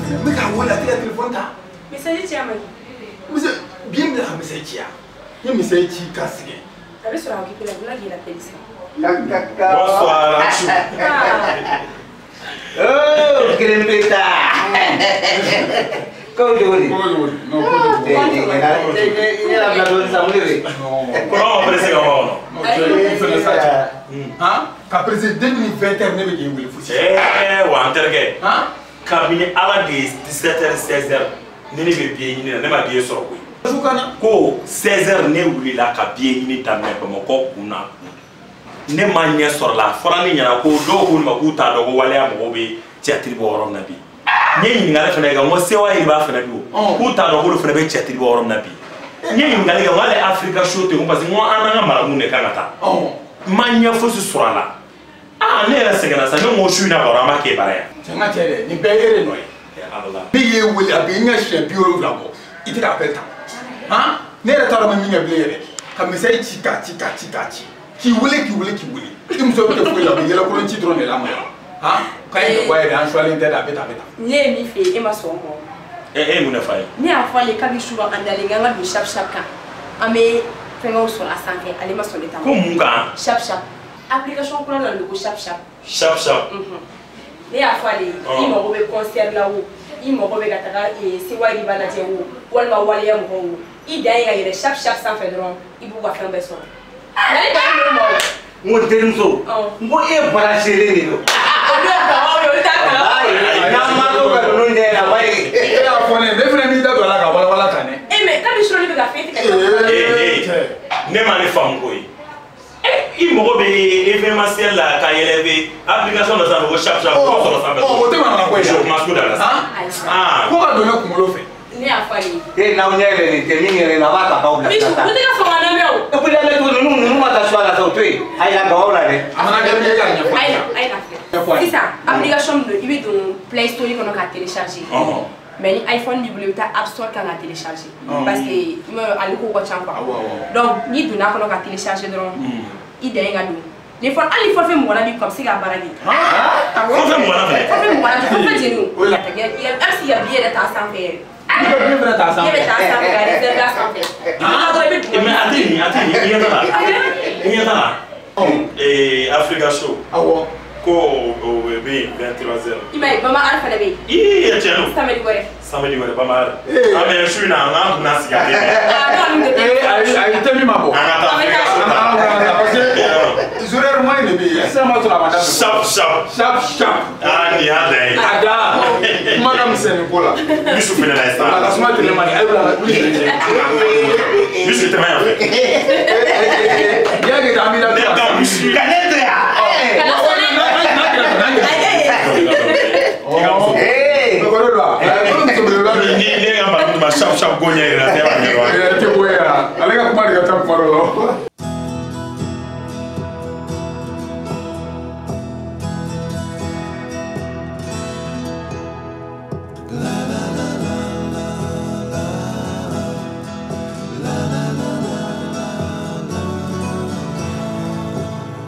N bɛ k'a wele a tɛ ka téléphone ta. Message ci a ma kɛ. Bien bila ka message ci yan. N ye message ci k'a sɛgɛn. A bɛ sɔrɔ a occupé la, n bɛna k'i rappel sisan. Bonsoir, Anchou. Oh, Krempeta. Ko cogo di? Ko cogo di? Non, ko cogo di? I yɛrɛ bila dɔɔni sisan, mun de bɛ yen? Kɔnɔ ma pressé ka bɔ a kɔnɔ. Non, cɛ, i fɛnɛ sa cɛ. Han? Ka pressé depuis 20 heures ne bɛ k'i wele fo sisan. Ɛɛ wa n terikɛ. Han? Kabini Ala de ye 17 heures 16 heures ni ne bɛ billet ɲini na, ne ma billet sɔrɔ koyi. Ko 16 heures ne wulila ka billet ɲini daminɛ Bamakɔ kun na kun. Ne ma ɲɛ sɔrɔ la, a fɔra ne ɲɛna ko dɔw ko ne ma k'u t'a dɔn ko waleya mɔgɔw bɛ théâtre bɔ yɔrɔ min na bi. N ye ɲininkali fana kɛ, n ko Sewa Yiriba fana bi o, k'u t'a dɔn k'olu fana bɛ théâtre bɔ yɔrɔ min na bi. N ye ɲininkali kɛ, n ko hali Africa show tɛ yen, parce que n ko an n'an ka maramu de kan ka taa. N ma ɲɛ fosi sɔrɔ a la. Aa ne yɛrɛ sɛgɛnna sa, ne ko su in na baro an b'a kɛ bara yan. Cɛ n ka cɛ dɛ, nin bɛɛ ye e de nɔ ye. Ne y'e wele a bɛ n ka siɲɛ 70 bɔ, i tɛ ka appel ta. Han? Ne yɛrɛ t'a dɔn n bɛ min kɛ bilen yɛrɛ. Ka message ci k'a ci k'a ci k'a ci. K'i wele k'i wele k'i wele. I muso bɛ kɛ foyi la, a bɛ yɛlɛkolon ci dɔrɔn de la ma yan. Han? K'a ye wa yɛrɛ an suwalen tɛ dɛ, a bɛ tan a bɛ tan. Ne ye min f'e ye, e ma sɔn o ma. E ye mun de f'a ye? Ne y'a fɔ ale ye kabi su an dalen k'an ka don Chap Chap kan. An bɛ fɛngɛw sɔrɔ a sanfɛ, ale ma sɔn ne ta ma. Ko mun kan? Chap Chap. Application kura dɔ de don ko Chap Chap. Chap Chap. Ne y'a fɔ ale ye, i mago bɛ concert la o, i mago bɛ ka taga Sewa Yiriba lajɛ o, walima waleya mɔgɔw o, i dan ye ka yɛlɛ Chap Chap sanfɛ dɔrɔn, i b'u ka fɛn bɛɛ sɔrɔ. Ale dan y'o ma o. N ko n terimuso, n ko e branchelen de don. Olu ye kabaw ye, olu t'a kalama. N'an ma to ka ninnu ɲɛ yɛlɛ, a ma ye. E y'a fɔ ne ye, ne fana m'i da don a la ka walawala tan dɛ. E mais kabi sura ne bɛ ka fɛn tigɛ. Ne ma ne faamu koyi. I mago bɛ événementiel la ka yɛlɛ bɛ application dɔ sanfɛ ko Chap Chap k'o sɔrɔ sanfɛ. Ɔ o tɛ manamana ko ye. O kuma sugu dabila sa. Ko ka don ne kunkolo fɛ. Ne y'a fɔ ale ye. E n'aw ɲɛ yɛlɛlen tɛ min yɛlɛlen a b'a ta k'aw bila Misu, sira u tɛ ka sɔn ka lamɛn o. E bolo lamɛn cogo ninnu ma taa su a la sa o to yen. A y'a gawaw la dɛ. A mana kɛ min ye e k'a ɲɛfɔ. Ayi na, ayi na filɛ. Sisan application min don, i bɛ don Play Store kɔnɔ k'a télécharger. Mais ni iPhone b'i bolo, i bɛ taa App Store kan k'a télécharger. Parce que i m'a ye ale kow ka ca quoi. Donc n'i donna a kɔnɔ k'a télécharger dɔrɔn, i dan ye ka don. Ni fɔ hali ni forfait mugan b'i kun, a bɛ se k'a baara kɛ. Forfait mugan fɛnɛ? Forfait mugan tɛ, forfait jeni o. I bɛ se k'i ka billet yɛrɛ t'a sanfɛ yɛrɛ. I bɛ billet fɛnɛ t'a sanfɛ. I bɛ t'a sanfɛ ka réserver a sanfɛ. I bɛ taa dɔrɔn i bɛ don. Mais a tɛ nin, a tɛ nin, i ɲɛ t'a la. I ɲɛ t'a la. Ee Africa show. Awɔ. Ko o bɛ yen 23 heures. I m'a ye Bama Art fana bɛ yen. Ii tiɲɛ don. Samedi wɛrɛ. Samedi wɛrɛ Bama Art. An bɛ su in na an k'an kunna sigi a bɛ. Aa non, Ee ayi tɛ min ma bɔ. An ka taa Africa show ta. An ka taa parce que horaire moyen de bɛ yen. Sisan ma sɔrɔ a ma daminɛ. Chap Chap. Chap Chap. Aa nin y'a dan ye. A dan. Kuma ka misɛn nin ko la. Misu fɛnɛ la sisan. A ka suma tile man di. Ayi wuli wuli. Misu tɛmɛ yan fɛ. N'i y'a kɛ tan an b'i la. Ne ka misi. Ka ne to yan. Kana sɔn dɛ. Ni ne ka mara ma Chap Chap ko ɲɛ yɛrɛ tɛ b'a ɲɛ dɔn. Tɛ bɔ yan. Ale ka kuma de ka ca kuma dɔ la.